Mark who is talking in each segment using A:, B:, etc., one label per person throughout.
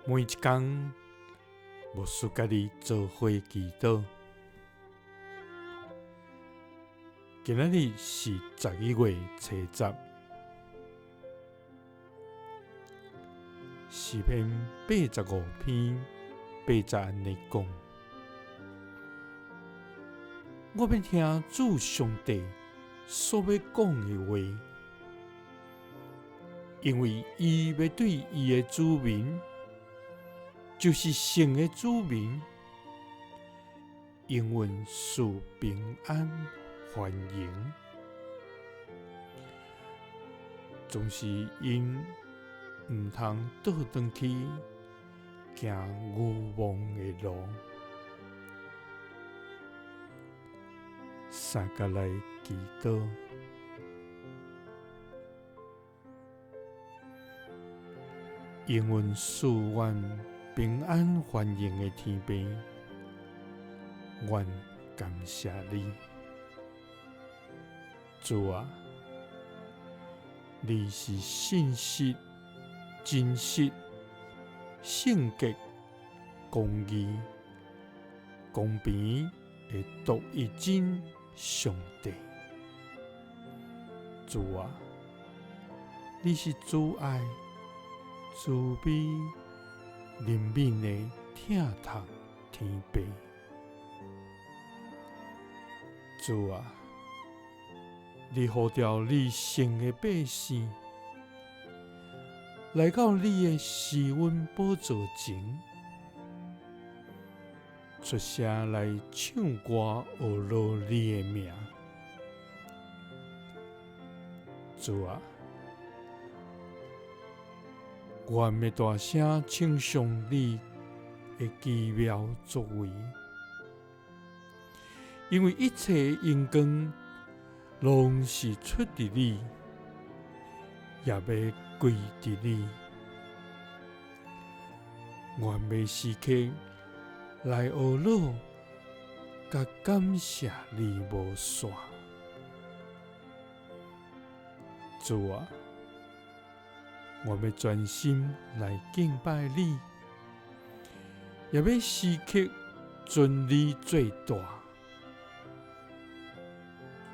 A: 每一工，牧師佮你做伙祈禱。今仔日是11月初10，詩篇85篇8節按呢講：我欲聽主上帝所欲講的話，因為伊欲對伊的子民，就是神的子民，永遠賜平安繁榮，總是𪜶毋通倒轉去行愚妄的路。三佮來祈禱，永遠賜阮平安繁榮的天父，阮感謝你，主啊，你是信實、真實、聖潔、公義、公平的獨一真上帝。主啊，你是慈愛、慈悲、憐憫的疼痛天父。主啊，你呼召你聖的百姓來到你的施恩寶座前，出聲來唱歌，呵咾你的名。主啊，願欲大聲稱頌你的奇妙作為，因為一切榮光攏是出佇你，也欲歸佇你。願欲時刻來呵咾，佮感謝你無散。主啊，我欲專心來敬拜你，也欲時刻尊你做大。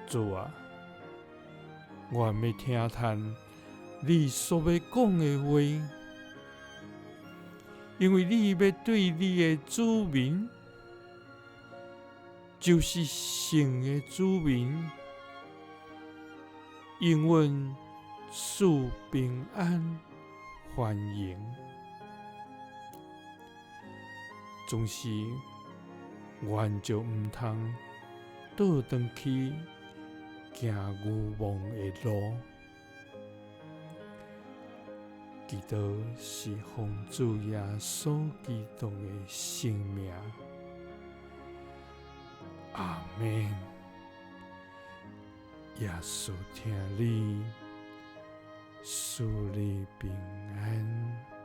A: 主啊，我欲聽聽你所欲講的話，因為你欲對你的子民，就是神的子民，永遠賜平安繁榮，總是阮就毋通倒轉去行愚妄的路。祈禱是奉主耶穌基督的聖名，阿們。耶穌疼你，賜你平安。